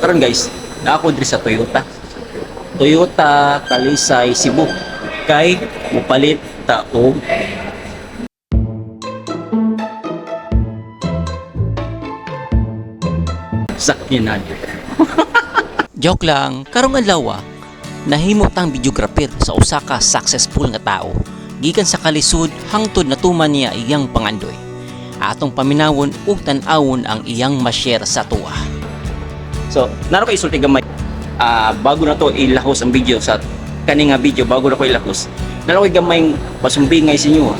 Karon guys, naa ko diri sa Toyota. Toyota Talisay Cebu kay mupalit ta og sakyanan. Joke lang, karong adlaw nahimo tang videographer sa usa ka successful nga tao. Gikan sa kalisod hangtod natuman niya iyang pangandoy. Atong paminawon ug tan-awon ang iyang ma-share sa tuwa. So, naro ko isulti gamay. Bago na to ilahos ang video sa kani nga video bago na ko ilahos. Naro ko gamay pasumbingay sa inyo.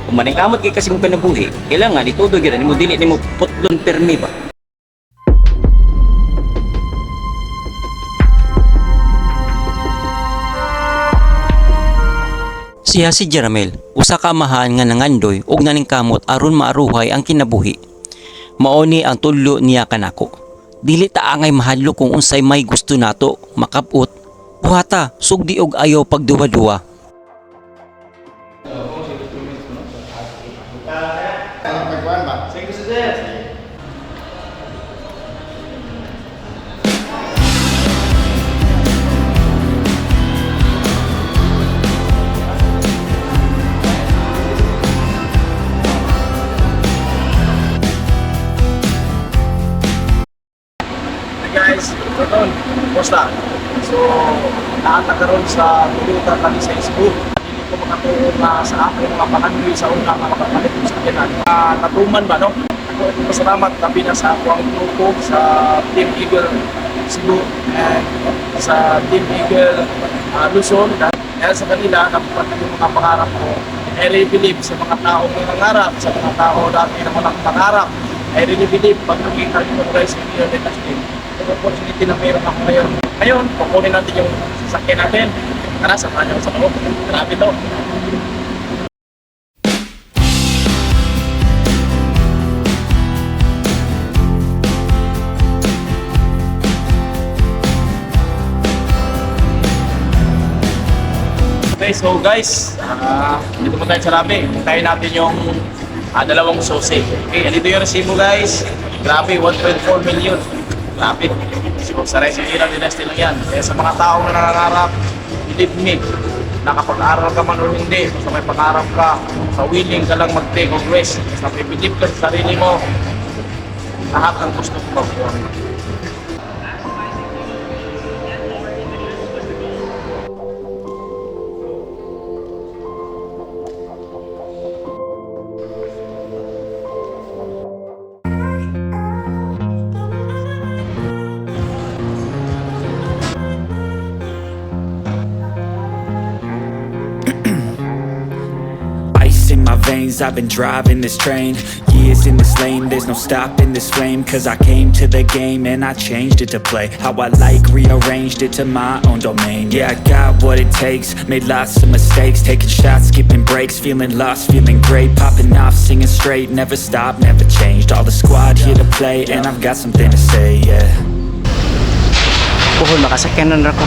Kung maningkamot kay kasi mong kinabuhi, kailangan itudo gyud nimo, dili nimo putlon permi ba. Siya si Jeramel, usa ka amahan nga nangandoy ug naningkamot aron maaruhay ang kinabuhi. Mao ni ang tudlo niya kanako. Dili ta angay mahadlok kung unsay may gusto nato makab-ot. Buhata, sugdi og ayaw pagduwa-duwa. Hi guys, Karon, kumusta? So, naa ta karon sa Toyota Talisay Cebu. Dili ko makatuo nga sa akong mga pangandoy sa una nga makapalit ko sakyanan. Natuman ba, no? Ako ay pasalamat labi na sa ako ang grupo sa Team Eagle Cebu and sa Team Eagle Luzon. Dahil sa kanila, natupad na yung mga pangarap ko. I really believe sa mga taong nangangarap, sa mga tao dati na walang pangarap. I really believe pag nakita nyo guys yung Eagle Dynasty, yung opportunity na meron ako ngayon. Ngayon, kukunin natin yung sasakyan natin. Tara, samahan niyo ako sa loob. Grabe to. Okay, so guys, dito po tayo sa lobby. Hintayin natin yung dalawang susi. Okay, andito yung resibo, guys. Grabe, 1.4 million. Grabe. So, sa Rising Era Dynasty lang yan. Kaya sa mga taong na nangangarap, believe me, nakapag-aral ka man o hindi, basta may pangarap ka, sa willing ka lang mag-take of risk, basta may believe ka sa sarili mo, lahat ng gusto mo makuha. Ice in my veins, I've been driving this train. Years in this lane, there's no stopping this flame. 'Cause I came to the game and I changed it to play how I like, rearranged it to my own domain. Yeah, I got what it takes, made lots of mistakes. Taking shots, skipping breaks, feeling lost, feeling great. Popping off, singing straight, never stopped, never changed. All the squad here to play, and I've got something to say, yeah. Puhon, makasakyanan ra ko.